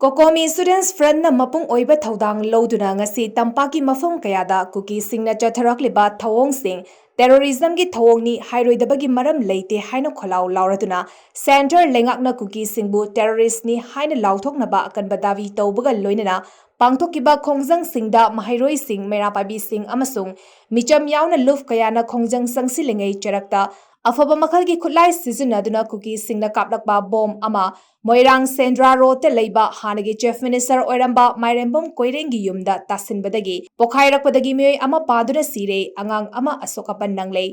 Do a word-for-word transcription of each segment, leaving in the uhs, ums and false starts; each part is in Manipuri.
COCOMI Students Frontꯅ ꯃꯄꯨꯡ ꯑꯣꯏꯕ ꯊꯧꯗꯥꯡ ꯂꯧꯗꯨꯅ ꯉꯁꯤ ꯇꯝꯄꯥꯛꯀꯤ ꯃꯐꯝ ꯀꯌꯥꯗ ꯀꯨꯀꯤꯁꯤꯡꯅ ꯆꯠꯊꯔꯛꯂꯤꯕ ꯊꯧꯑꯣꯡꯁꯤꯡ terrorismꯒꯤ ꯊꯧꯑꯣꯡꯅꯤ ꯍꯥꯏꯔꯣꯏꯗꯕꯒꯤ ꯃꯔꯝ ꯂꯩꯇꯦ ꯍꯥꯏꯅ ꯈꯣꯜꯂꯥꯎ ꯂꯥꯎꯔꯗꯨꯅ Centre ꯂꯩꯉꯥꯛꯅ ꯀꯨꯀꯤꯁꯤꯡꯕꯨ terroristꯅꯤ ꯍꯥꯏꯅ ꯂꯥꯎꯊꯣꯛꯅꯕ ꯑꯀꯟꯕ ꯗꯥꯕꯤ ꯇꯧꯕꯒ ꯂꯣꯏꯅꯅ ꯄꯥꯡꯊꯣꯛꯈꯤꯕ ꯈꯣꯡꯖꯪꯁꯤꯡꯗ ꯃꯍꯩꯔꯣꯏꯁꯤꯡ, ꯃꯩꯔꯥ ꯄꯥꯏꯕꯤꯁꯤꯡ ꯑꯃꯁꯨꯡ ꯃꯤꯆꯝ ꯌꯥꯎꯅ ꯂꯨꯞ ꯀꯌꯥꯅ ꯈꯣꯡꯖꯪ ꯆꯪꯁꯤꯜꯂꯤꯉꯩ ꯆꯔꯛꯇ ꯑꯐꯕ ꯃꯈꯜꯒꯤ ꯈꯨꯠꯂꯥꯏ ꯁꯤꯖꯤꯟꯅꯗꯨꯅ ꯀꯨꯀꯤꯁꯤꯡꯅ ꯀꯥꯞꯂꯛꯄ ꯕꯣꯝ ꯑꯃ ꯃꯣꯏꯔꯥꯡ ꯁꯦꯟꯗ꯭ꯔꯥ ꯔꯣꯗꯇ ꯂꯩꯕ ꯍꯥꯟꯅꯒꯤ Chief Minister ꯑꯣꯏꯔꯝꯕ ꯃꯥꯏꯔꯦꯝꯕꯝ ꯀꯣꯏꯔꯦꯡꯒꯤ ꯌꯨꯝꯗ ꯇꯥꯁꯤꯟꯕꯗꯒꯤ ꯄꯣꯈꯥꯏꯔꯛꯄꯗꯒꯤ ꯃꯤꯑꯣꯏ ꯑꯃ ꯄꯥꯗꯨꯅ ꯁꯤꯔꯦ, ꯑꯉꯥꯡ ꯑꯃ ꯑꯁꯣꯛ ꯑꯄꯟ ꯅꯪꯂꯦ꯫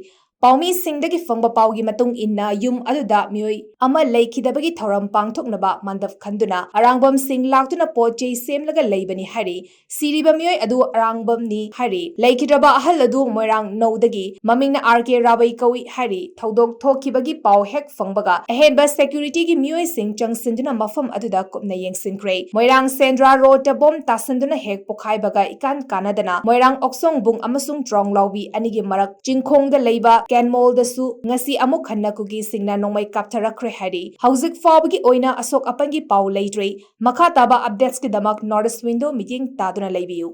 ꯄꯥꯎꯃꯤꯁꯤꯡꯗꯒꯤ ꯐꯪꯕ ꯄꯥꯎꯒꯤ ꯃꯇꯨꯡ ꯏꯟꯅ ꯌꯨꯝ ꯑꯗꯨꯗ ꯃꯤꯑꯣꯏ ꯑꯃ ꯂꯩꯈꯤꯗꯕꯒꯤ ꯊꯧꯔꯝ ꯄꯥꯡꯊꯣꯛꯅꯕ ꯃꯟꯗꯞ ꯈꯟꯗꯨꯅ ꯑꯔꯥꯡꯕꯝꯁꯤꯡ ꯂꯥꯛꯇꯨꯅ ꯄꯣꯠ ꯆꯩ ꯁꯦꯝꯂꯒ ꯂꯩꯕꯅꯤ ꯍꯥꯏꯔꯤ꯫ ꯁꯤꯔꯤꯕ ꯃꯤꯑꯣꯏ ꯑꯗꯨ ꯑꯔꯥꯡꯕꯝꯅꯤ ꯍꯥꯏꯔꯤ꯫ ꯂꯩꯈꯤꯗ꯭ꯔꯕ ꯑꯍꯜ ꯑꯗꯨ ꯃꯣꯏꯔꯥꯡ ꯅꯧꯗꯒꯤ ꯃꯃꯤꯡꯅ R K ꯔꯥꯕꯩ ꯀꯧꯏ ꯍꯥꯏꯔꯤ꯫ ꯊꯧꯗꯣꯛ ꯊꯣꯛꯈꯤꯕꯒꯤ ꯄꯥꯎ ꯍꯦꯛ ꯐꯪꯕꯒ ꯑꯍꯦꯟꯕ securityꯒꯤ ꯃꯤꯑꯣꯏꯁꯤꯡ ꯆꯪꯁꯤꯟꯗꯨꯅ ꯃꯐꯝ ꯑꯗꯨꯗ ꯀꯨꯞꯅ ꯌꯦꯡꯁꯤꯟꯈ꯭ꯔꯦ꯫ ꯃꯣꯏꯔꯥꯡ ꯁꯦꯟꯗ꯭ꯔꯥ ꯔꯣꯗꯇ ꯕꯣꯝ ꯇꯥꯁꯤꯟꯗꯨꯅ ꯍꯦꯛ ꯄꯣꯈꯥꯏꯕꯒ ꯏꯀꯥꯟ ꯀꯥꯟꯅꯗꯅ ꯃꯣꯏꯔꯥꯡ ꯑꯣꯛꯁꯣꯡꯕꯨꯡ ꯑꯃꯁꯨꯡ ꯇ꯭ꯔꯣꯡꯂꯥꯎꯕꯤ ꯑꯅꯤꯒꯤ ꯃꯔꯛ ꯆꯤꯡꯈꯣꯡꯗ ꯂꯩꯕ ꯀꯦꯟꯃꯣꯜꯗꯁꯨ ꯉꯁꯤ ꯑꯃꯨꯛ ꯍꯟꯅ ꯀꯨꯀꯤꯁꯤꯡꯅ ꯅꯣꯡꯃꯩ ꯀꯥꯞꯊꯔꯛꯈ꯭ꯔꯦ ꯍꯥꯏꯔꯤ꯫ ꯍꯧꯖꯤꯛ ꯐꯥꯎꯕꯒꯤ ꯑꯣꯏꯅ ꯑꯁꯣꯛ ꯑꯄꯟꯒꯤ ꯄꯥꯎ ꯂꯩꯇ꯭ꯔꯤ꯫ ꯃꯈꯥ ꯇꯥꯕ updatesꯀꯤꯗꯃꯛ North East Window ꯃꯤꯠꯌꯦꯡ ꯇꯥꯗꯨꯅ ꯂꯩꯕꯤꯌꯨ꯫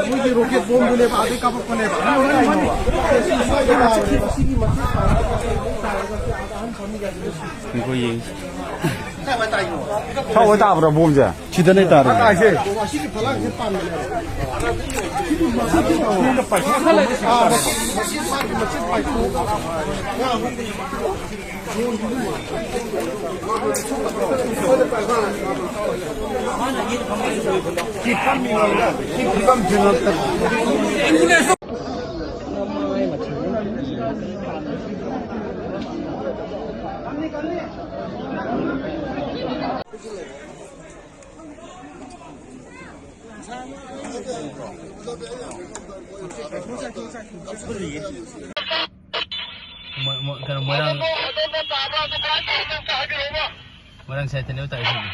ꯃꯣꯏꯒꯤ ꯔꯣꯀꯦꯠ ꯕꯣꯝꯗꯨꯅꯦꯕ, ꯑꯗꯩ ꯀꯥꯞꯄꯛꯄꯅꯦꯕ꯫ ꯉꯥꯏꯈꯣ, ꯌꯦꯡꯁꯤ꯫ ꯁꯥꯎ ꯍꯣꯏ ꯇꯥꯕ꯭ꯔꯣ ꯕꯣꯝꯁꯦ? ꯁꯤꯗꯅꯦ ꯇꯥꯔꯦ꯫ ꯑꯁꯤꯒꯤ ꯐꯂꯥꯡꯁꯦ ꯄꯥꯟꯕꯅꯦꯕ꯫ ꯃꯣꯏ-, ꯃꯣꯏ-, ꯀꯩꯅꯣ, ꯃꯣꯏꯔꯥꯡ, ꯃꯣꯏꯔꯥꯡ ꯁꯥꯏꯠꯇꯅꯦꯕ ꯇꯥꯔꯤꯁꯤꯡꯁꯦ꯫